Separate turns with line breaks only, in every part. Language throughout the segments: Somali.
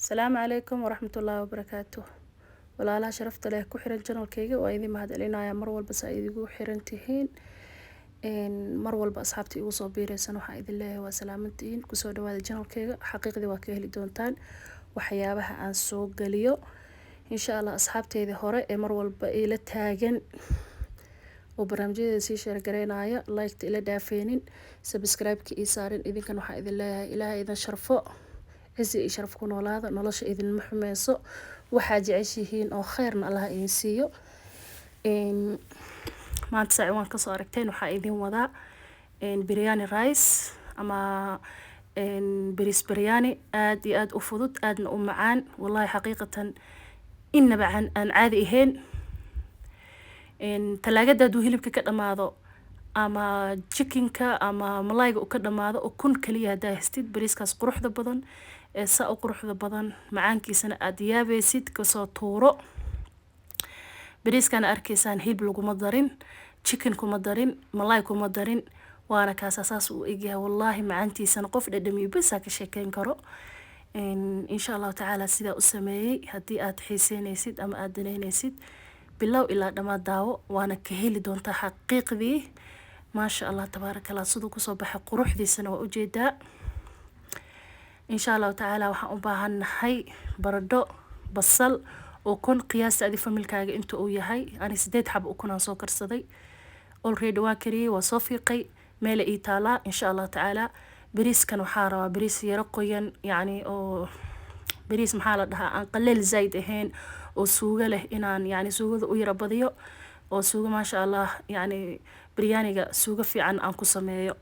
Asalaamu calaykum waraxmatullaahi wabarakaatuh. Walaalaha sharafta leh ku xiran channelkayga, waa idin mahadcelinaya mar walba saa idigu xiran tihiin. Mar walba asxaabta igu soo biiraysan, waxaan idin leeyahay waa salaamantihiin, kusoo dhawaada channelkayga. Xaqiiqdii waa ka heli doontaan waxyaabaha aan soo geliyo, insha Allah. Asxaabteydii hore ee mar walba ila taagan oo barnaamijyadeeda sii share gareynaya, like-ta ila dhaafeynin, subscribe-ka ii saarin, idinkan waxaan idin leeyahay Ilaahay idin sharfo, cizi iyo sharaf ku noolaada, nolosha idinma xumeyso, waxaa jeceshihiin oo kheyrna Allah idin siiyo. Maanta saa ciwaan kasoo aragteen, waxaa idin wadaa biryani rice ama bariis biryani aad iyo aad u fudud, aadna u macaan, wallahi xaqiiqatan inaba aan caadi ahayn. Talaagada hadduu hilibka ka dhamaado ama chickenka ama malayga uu ka dhamaado, ukun kaliya haddaa haystid, bariiskaas quruxda badan ee saa u quruxda badan, macaankiisana aad yaabaysid, kasoo tuuro. Bariiskana arkaysaan, hilib laguma darin, chicken kuma darin, malay kuma darin, waana kaasa saas uu egyahay. Wallaahi macaantiisana qof dhadhamiyo bas ka sheekeyn karo. Insha Allahu tacaala sidaa u sameeyey, haddii aad xiiseynaysid ama aad danaynaysid, bilow ilaa dhammaad daawo, waana ka heli doontaa xaqiiqdii. Maasha Allah, tabaaraka Allah, siduu kusoo baxay quruxdiisana waa ujeedaa. Insha Allahu tacaala waxaan u baahannahay baradho, basal, ukun, qiyaasta adi familkaaga inta uu yahay. Ani 8 xabo ukun aan soo karsaday already, waa kariyey, waa soo fiiqay, meela ii taalaa. Insha Allahu tacaala bariiskan waxaa rabaa bariis yaro qoyan, yacni oo bariis maxaa la dhahaa, aan qaleel zaid ahayn oo suugo leh, inaan yacni suugada u yara badiyo oo suugo, maasha Allah, yacni biryaaniga suugo fiican aan ku sameeyo.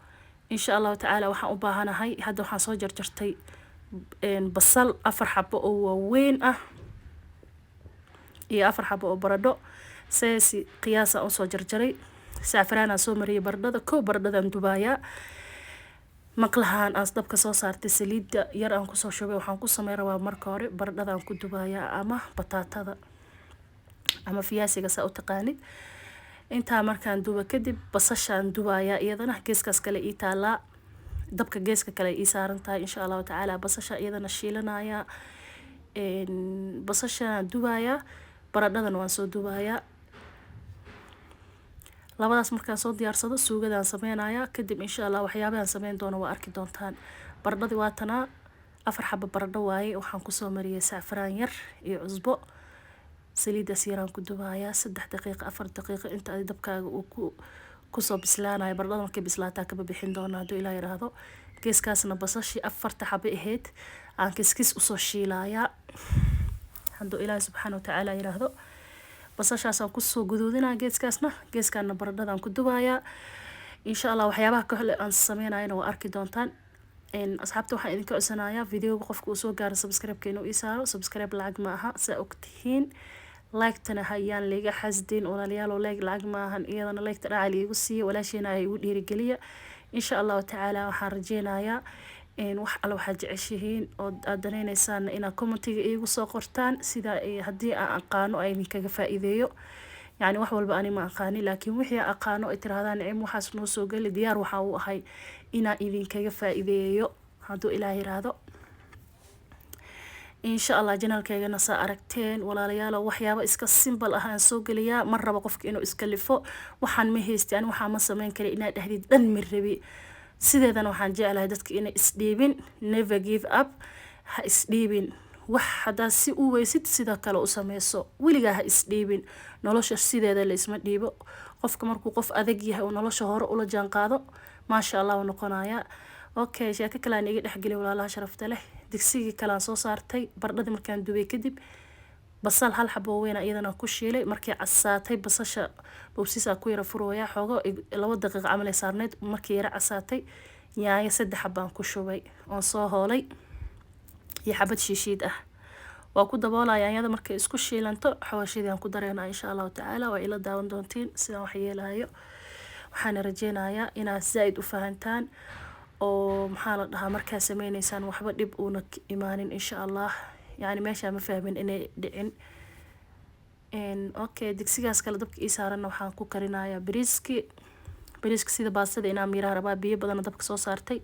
Insha Allahu tacaala waxaan u baahanahay, hadda waxaan soo jarjartay basal afar xabo oo waaweyn ah iyo afar xabo oo baradho, seesi qiyaasa usoo jarjaray. Sacfaraanaa soo mariyay baradhada. Kow, baradhadaan dubaayaa. Maqlahaan aan dabka soo saartay, saliidda yar aan kusoo shubay, waxaan ku sameyn rabaa marka hore baradhadaan ku dubayaa ama bataatada ama fiyaasiga saa u taqaanid. Intaa markaan duba kadib, basashaan dubayaa, iyadana geeskaas kale ii taalaa, dabka geeska kale ii saaran tahay. Insha Allahu tacaala basasha iyadana shiilanayaa, basashaan dubayaa, baradhadana waan soo dubayaa. Labadaas markaan soo diyaarsado, suugadaan sameynayaa. Kadib insha Allah waxyaabahan sameyn doono waa arki doontaan. Baradhadii waa tanaa, afar xabo baradho waaye. Waxaan kusoo mariyay sacfaraan yar iyo cusbo, saliidaas yaraan ku dubayaa 3 daqiiqo, 4 daqiiqo, inta adi dabkaaga uu ku kusoo bislaanayo. Baradhada markay bislaataa kaba bixin doona hadduu Ilaah yiraahdo. Geeskaasna basashii afarta xabo ahayd aan kiskis usoo shiilayaa hadduu Ilaahi subxaana watacaala yiraahdo. Basashaasaan kusoo guduudinaa geeskaasna, geeskaana baradhadaan ku dubayaa. Insha Allah waxyaabaha kale aan sameynayana waa arki doontaan. Asxaabta, waxaan idinka codsanayaa videoga qofka uu soo gaaro subscribe-ka inuu ii saaro. Subscribe lacag ma aha, saa ogtihiin. Like-tana hayaan liiga xasdin, walaalayaal, like lacag ma ahan iyadana. Like-ta dhaca liigu siiya, walaasheena ay igu dhiirigeliya. Insha Allahu tacaala waxaan rajeynayaa wax alla waxaad jeceshihiin oo aad danaynaysaan inaad commentiga iigu soo qortaan, sida haddii aan aqaano ay idinkaga faa'iideeyo. Yacni wax walba ani ma aqaani, laakiin wixii aqaano ay tirahdaan "Nicim, waxaas noo soo geli", diyaar waxaa u ahay inaan idinkaga faa'iideeyo hadduu Ilaah yiraahdo. Insha Allah channelkeygana saa aragteen, walaalayaal, waxyaabo iska simple ah aan soo geliyaa. Ma rabo qofka inuu iska lifo, "Waxaan ma haysti ani, waxaan ma sameyn kara", inaad dhahdid dhan ma rabi. Sideedana waxaan jeclahay dadka inay isdhiibin. Never give up, ha isdhiibin. Wax haddaad si u weysid, sidoo kale u sameyso, weligaa ha isdhiibin. Nolosha sideeda la isma dhiibo. Qofka markuu qof adag yahay oo nolosha hore ula jaan qaado, maasha Allah uu noqonayaa. Okay, sheeko kale aan iga dhexgeliy, walaalaha sharafta leh. Digsigii kale aan soo saartay, baradhadii markaan dubay kadib, basal hal xabo weyn iyadana ku shiilay. Markay casaatay basasha, bobsiisaa ku yara furooya xoogo, 2 daqiiqo camal ay saarneyd. Markii yara casaatay, yaanyo saddex xabaan ku shubay oon soo hoolay iyo xabad shiishiid ah. Waa ku daboolaya yaanyada. Markay isku shiilanto, xawaashidii aan ku dareynaa insha Allahu tacaala. Waa ila daawan doontiin sidaan wax yeelayo. Waxaana rajeynayaa inaad zaa-id u fahantaan oo maxaa la dhahaa, markaa sameyneysaan waxba dhib uuna imaanin insha Allah. Yacni meeshaa ma fahmin inay dhicin. Okay, digsigaas kale dabka ii saaranna waxaan ku karinayaa bariiski. Bariiska sida baastada inaan miiraha rabaa, biyo badana dabka soo saartay,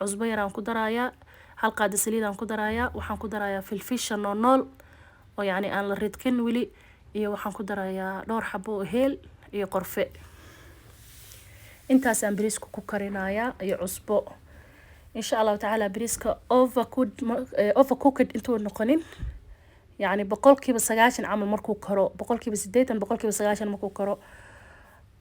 cusbo yaraan ku darayaa. Hal qaado saliid aan ku darayaa. Waxaan ku darayaa filfisha noolnool oo yacni aan la ridkin weli, iyo waxaan ku darayaa dhowr xabo oo heel iyo qorfe. Intaasaan bariiska ku karinayaa iyo cusbo, insha Allahu tacaala. Bariiska overcooked intuu noqonin, yacni 90% camal markuu karo, 80%, 90% markuu karo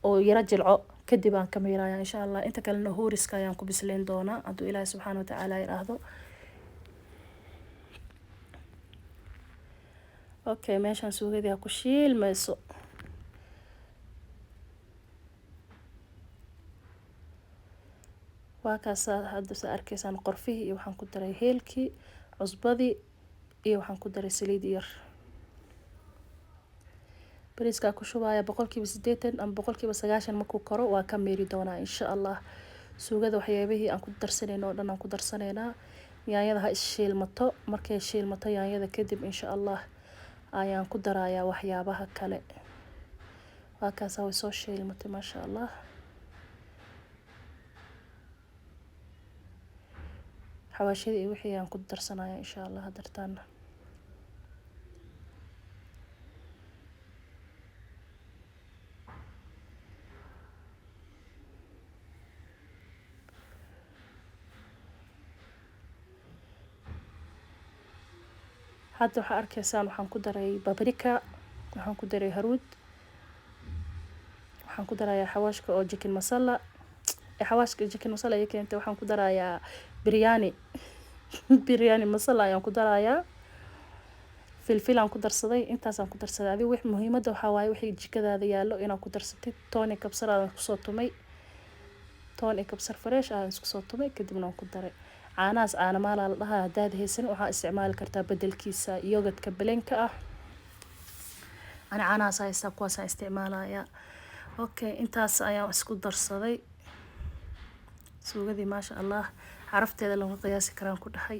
oo yaro jilco, kadib aan ka miiraya, insha Allah. Inta kalena huuriska ayaan ku bisleyn doonaa, hadduu Ilaahi subxaana watacaala yiraahdo. Okay, meeshaan suugadii ha ku shiilmayso. Waa kaasaa hadda sa arkaysaan, qorfihii iyo waxaan ku daray heelkii, cusbadii iyo waxaan ku daray saliid yar. Bariiskaa ku shubaya. 80% ama 90% markuu karo, waa ka miiri doonaa, insha Allah. Suugada waxyaabihii aan ku darsanayno oo dhan aan ku darsanaynaa. Yaanyada ha is-shiilmato. Markay shiilmato yaanyada kadib, insha Allah, ayaan ku darayaa waxyaabaha kale. Waa kaasaa, way soo shiilmatay, maasha Allah. Xawaashadii iyo wixii aan ku darsanaya, insha Allah, hadartaana. Hadda waxaa arkaysaan, waxaan ku daray paprika, waxaan ku daray haruud, waxaan ku darayaa xawaashka oo chicken masala. Xawaashka chicken masala ay keentay. Waxaan ku darayaa biryani masala ayaan ku darayaa. Filfil aan ku darsaday. Intaasaan ku darsaday. Adiga wix muhiimadda waxaa waaye wixii jikadaada yaallo inaad ku darsatid. Toon iyo kabsar aan kusoo tumay, toon iyo kabsar fresh aan isku soo tumay, kadibna waan ku daray. Caanahaas caana maalaa la dhahaa. Haddaad haysan, waxaa isticmaali kartaa bedelkiisa yogurtka plainka ah. Ani caanahaas haystaa, kuwaasaan isticmaalaya. Okay, intaas ayaan isku darsaday suugadii. Maasha Allah, carafteeda lama qiyaasi karaan ku dhahay.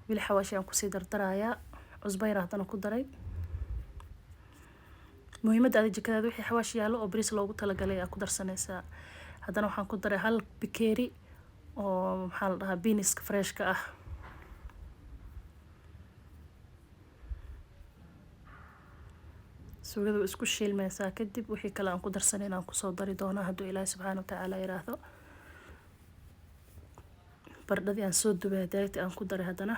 Wili xawaashi aan kusii dardarayaa, cusbo yar haddana ku daray. Muhiimadda, ada jikadaada wixii xawaashi yaallo oo bariis loogu talagalay aa ku darsanaysaa. Haddana waxaan ku daray hal bikeeri oo, maxaa la dhahaa, beanska freshka ah. Suugada way isku shiilmaysaa. Kadib wixii kale aan ku darsanayn aan kusoo dari doonaa, hadduu Ilaahi subxaana watacaala yiraahdo. Baradhadii aan soo dubay direct aan ku daray haddana.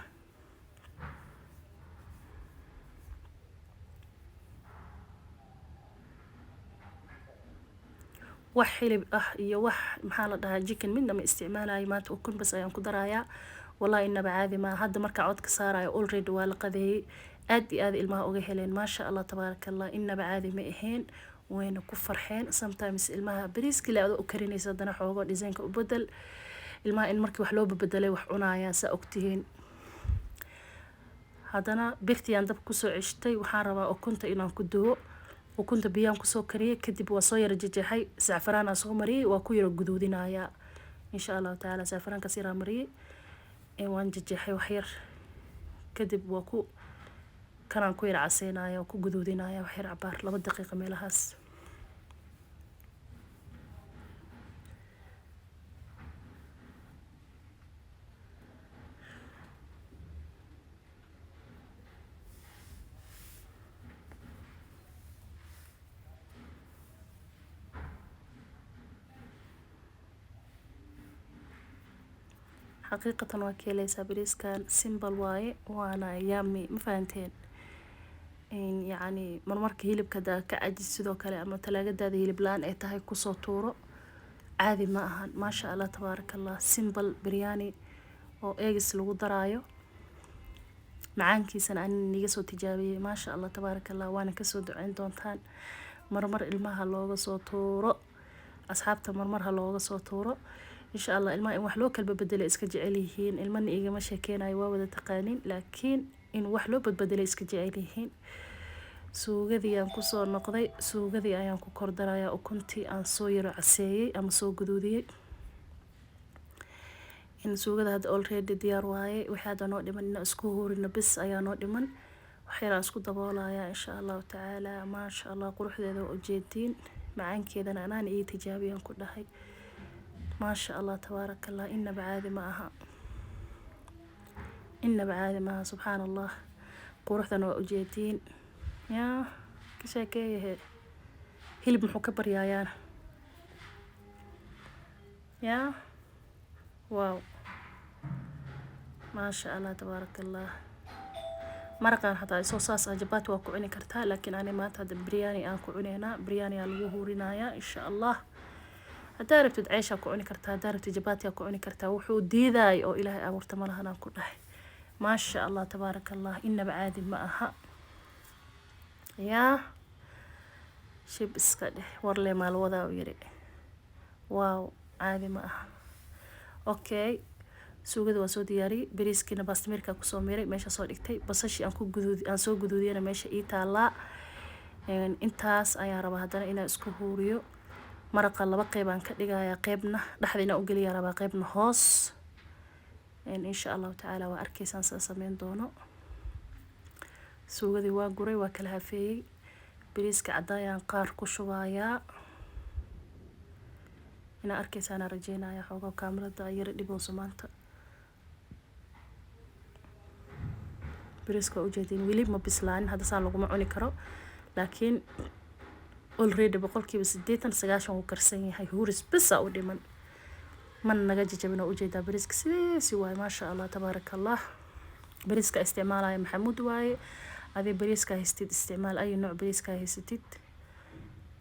Wax xilib ah iyo wax, maxaa la dhahaa, chicken midna ma isticmaalayo maanta. Ukun bas ayaan ku darayaa. Wallahi inaba caadi maa. Hadda markaa codka saarayo, already waa la qadeeyey. Aad iyo aad ilmaha uga heleen, maasha Allah, tabaaraka Allah. Inaba caadi ma ahayn, wayna ku farxeen. Sometimes ilmaha bariiskii le adoo u karinaysa, haddana xoogo designka u bedel. Ilmaha in markii wax loo bedelay wax cunayaan, saa ogtihiin. Haddana birtii aan dabka kusoo ceshtay. Waxaan rabaa ukunta inaan ku duwo. Ukunta biyaan kusoo kariyey, kadib waa soo yara jejeexay, sacfaraan aan soo mariyey, waa ku yara guduudinayaa, insha Allahu tacaala. Sacfaraankaas yaraa mariyey, waan jejeexay wax yar, kadib waa ku kanaan ku yara caseynaya, waa ku guduudinaya wax yar, cabaar 2 daqiiqa meelahaas. Xaqiiqatan waa ka heleysaa bariiskan. Simple waaye, waana yummy, ma fahanteen? Yacni marmarka hilibka hadaa ka cajis sidoo kale, ama talaagadaada hilib la-aan ay tahay, kusoo tuuro. Caadi ma ahan, maasha Allah, tabaaraka Allah. Simple biryani oo eggs lagu daraayo, macaankiisana ani niga soo tijaabiyey, maasha Allah, tabaaraka Allah. Waana kasoo duceyn doontaan. Marmar ilmaha looga soo tuuro, asxaabta, marmar ha looga soo tuuro, insha Allah. Ilmaha in wax loo kala bedelay iska jecel yihiin. Ilmana igama sheekeynayo, waa wada taqaanin, laakiin in wax loo badbedelay iska jecel yihiin. Suugadii aan kusoo noqday. Suugadii ayaan ku kor darayaa ukuntii aan soo yaro caseeyey ama soo guduudiyey. In suugada hadda already diyaar waaye. Wixii hadda noo dhiman inaan isku huurino bis ayaa noo dhiman. Wax yaraan isku daboolayaa, insha Allahu tacaala. Maasha Allah, quruxdeeda waa ujeediin, macaankeedana anaan ii tijaabiyaan ku dhahay. Maasha Allah, tabaaraka Allah, inaba caadi ma aha. Inaba caadi maaha, subxaan Allah. Quruxdan waa ujeediin. Yaa ka sheekeeyahe, hilib muxuu ka baryaayaana? Yaa wow, maasha Allah, tabaaraka Allah. Maraqan xataa isoo saas ah jabaati waa ku cuni kartaa, laakiin ani maanta hadda biryani aan ku cuneynaa. Biryani aa lagu huurinayaa insha Allah. Haddaa rabtid ceeshaa ku cuni kartaa, haddaa rabtid jabaati aa ku cuni kartaa. Wuxuu diidaay oo Ilaahay abuurta malahan aan ku dhahay. Maasha Allah, tabaaraka Allah, inaba caadi ma aha. Yaa shib iska dheh, warle maalwadaa u yiri. Wow, caadi ma aha. Okay, suugada waa soo diyaariyey, bariiskiina baastimirka kusoo miray, meesha soo dhigtay. Basashii aan ku guduud aan soo guduudiyana meesha ii taalaa. Intaas ayaan rabaa haddana inaan isku huuriyo. Maraqa laba qeyb aan ka dhigayaa, qeybna dhexda inaan ugeliyaa rabaa, qeybna hoos. Insha Allahu tacaala waa arkaysaan sida sameyn doono. Suugadii waa guray, waa kala hafeeyey. Bariiska caddaayaan qaar ku shubayaa. Inaa arkaysaan aan rajeynaya. Xoogaa kaamirada yara dhibowso maanta. Bariiska waa ujeedin, weli ma bislaanin hadda, saan laguma cuni karo, laakiin already 80%, 90% wuu karsan yahay. Huuris bisa u dhiman, mana naga jajabin. Oo ujeedaa bariiska sidiisi waaye, maasha Allah, tabaaraka Allah. Bariiska isticmaalaya Maxamuud waaye. Adii bariiska haystid isticmaal, ay nooc bariiska haysatid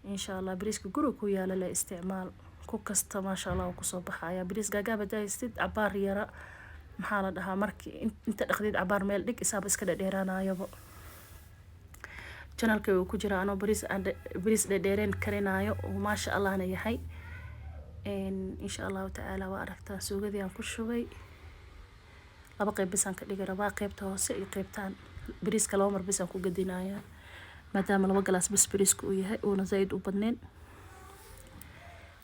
insha Allah. Bariiska guriga ku yaala le isticmaal, ku kasta maasha Allah wuu kusoo baxaya. Bariis gaagaab hadaa haystid, cabaar yara, maxaa la dhahaa, markii inta dhaqdid cabaar meel dhig, isaaba iska dhedheeraanayoba. Channelka uu ku jira anoo bariis aan bariis dhedheereen karinaayo oo maasha Allahna yahay. Insha Allahu tacaala waa aragtaa. Suugadii aan ku shubay laba qeyb bisaan ka dhigi rabaa, qeybta hoose iyo qeybtaan. Bariiska laba mar bisaan ku gadinayaa, maadaama 2 galaas bas bariiska uu yahay, uuna zaaid u badnayn.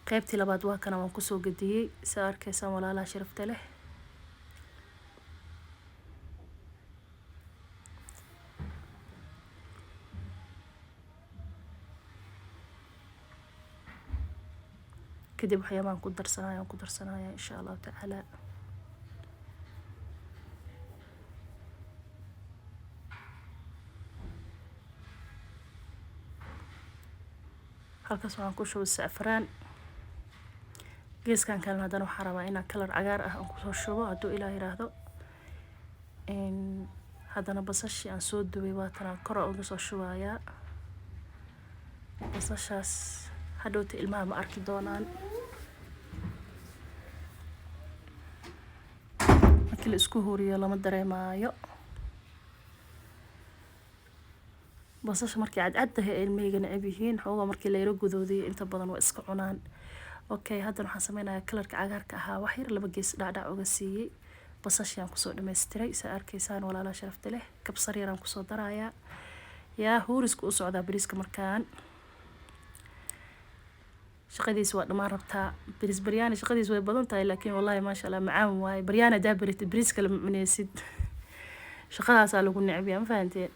Qeybtii labaad waa kana, waan kusoo gadiyey, saa arkaysaan walaalaha sharafta leh. Kadib waxyaabahan ku darsanaya aan ku darsanaya insha Allahu tacaala. Halkaas waxaan ku shubay sacfaraan. Geeskan kalena haddana waxaan rabaa inaan kalar cagaar ah aan kusoo shubo, hadduu Ilaah yiraahdo. Haddana basashii aan soo dubay waatana kor aan uga soo shubayaa. Basashaas hadhowta ilmaha ma arki doonaan markii la isku huuriyo, lama dareemaayo basasha. Markii cadcad tahay ay ilmahayga necab yihiin, xoogaa markii la yaro gudoodiyo inta badan waa iska cunaan. Okay, haddana waxaan sameynayaa kalarka cagaarka ahaa wax yar laba gees dhacdhac uga siiyey. Basashii aan kusoo dhammaystiray, saa arkaysaan walaalaha sharafta leh. Kabsar yaraan kusoo darayaa. Yaa huuriska u socdaa bariiska. Markaan shaqadiisa waa dhammaan rabtaa. Bariis baryaani shaqadiisa way badan tahay, laakiin wallahi maasha Allah macaan waaye. Baryaani haddaa baritid, bariis kale ma cuneysid. Shaqadaasaa lagu necbiyaa, ma fahanteen?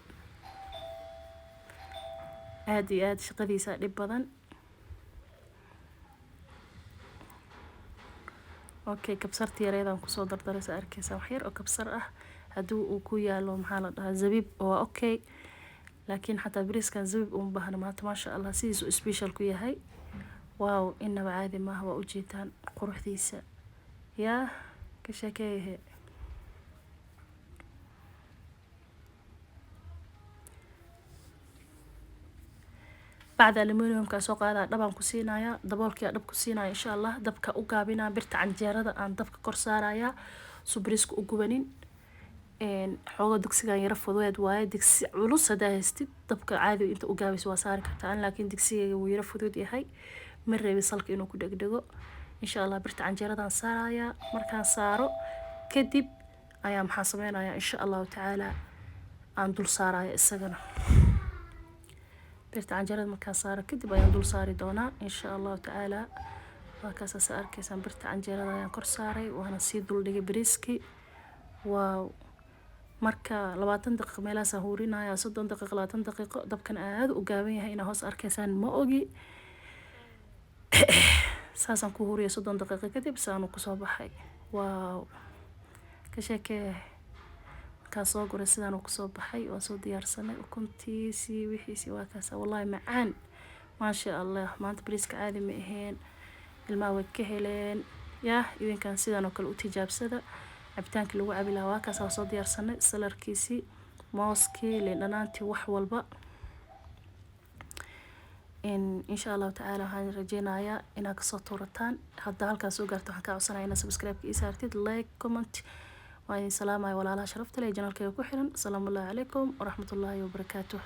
Aad iyo aad shaqadiisa dhib badan. Okay, kabsarta yareedaan kusoo dardaray, saa arkeysaa, wax yar oo kabsar ah. Haddii uu ku yaalo, maxaa la dhahaa, zabiib, waa okay, laakiin xataa bariiskan zabiib uma baahna maanta. Maasha Allah, sidiisuu special ku yahay. Wow, inaba caadi maaha. Waa ujeedaan quruxdiisa. Yaa ka sheekeeyahe. Bacda aluminiumka soo qaadaa, dhabaan ku siinayaa, daboolkii dhab ku siinaya insha Allah. Dabka u gaabinaa, birta canjeerada aan dabka kor saarayaa su bariiska u gubanin. Xooga digsigan yara fududeed waaye. Digsi culus haddaa haystid, dabka caadi inta u gaabayso waa saari kartaa, laakiin digsigayga wuu yara fudud yahay, ma reebi salka inuu ku dhegdhego. Insha Allah birta canjeeradaan saarayaa. Markaan saaro kadib ayaa maxaa sameynayaa insha Allahu tacaala aan dul saaraya isagana. Birta canjeerada markaan saaro kadib ayaan dul saari doonaa insha Allahu tacaala. Waa kaas, arkaysaan, birta canjeerada ayaan kor saaray, waana sii dul dhigay bariiskii. Waaw, marka 20 daqiiqo meelahaasaan huurinaya, 30 daqiiqo, 20 daqiiqo. Dabkan aad u gaaban yahay, inaa hoos arkaysaan ma ogi. Saasaan ku huuriyay 30 daqiiqo kadib, saanu kusoo baxay. Waaw, ka sheekee. Markaan soo guray, sidaan uu kusoo baxay. Waan soo diyaarsanay ukuntiisii, wixiisii, waa kaasa. Wallahi macaan, maasha Allah. Maanta bariiska caadi ma aheen, ilmaha way ka heleen. Yah, idinkan sidaan oo kale u tijaabsada. Cabitaankii lagu cabi lahaa waa kaas, waa soo diyaarsanay, saladkiisii, mooskii, liin dhanaantii, wax walba. Insha Allahu tacaala waxaan rajeynayaa inaad kasoo tuurataan. Hadda halkaan soo gaarto, waxaan kaa codsanaya inaad subscribe-ka ii saartid, like, comment. Waan idin salaamaya, walaalaha sharafta leh channelkayga ku xiran. Asalaamu calaykum waraxmatullaahi wabarakaatuh.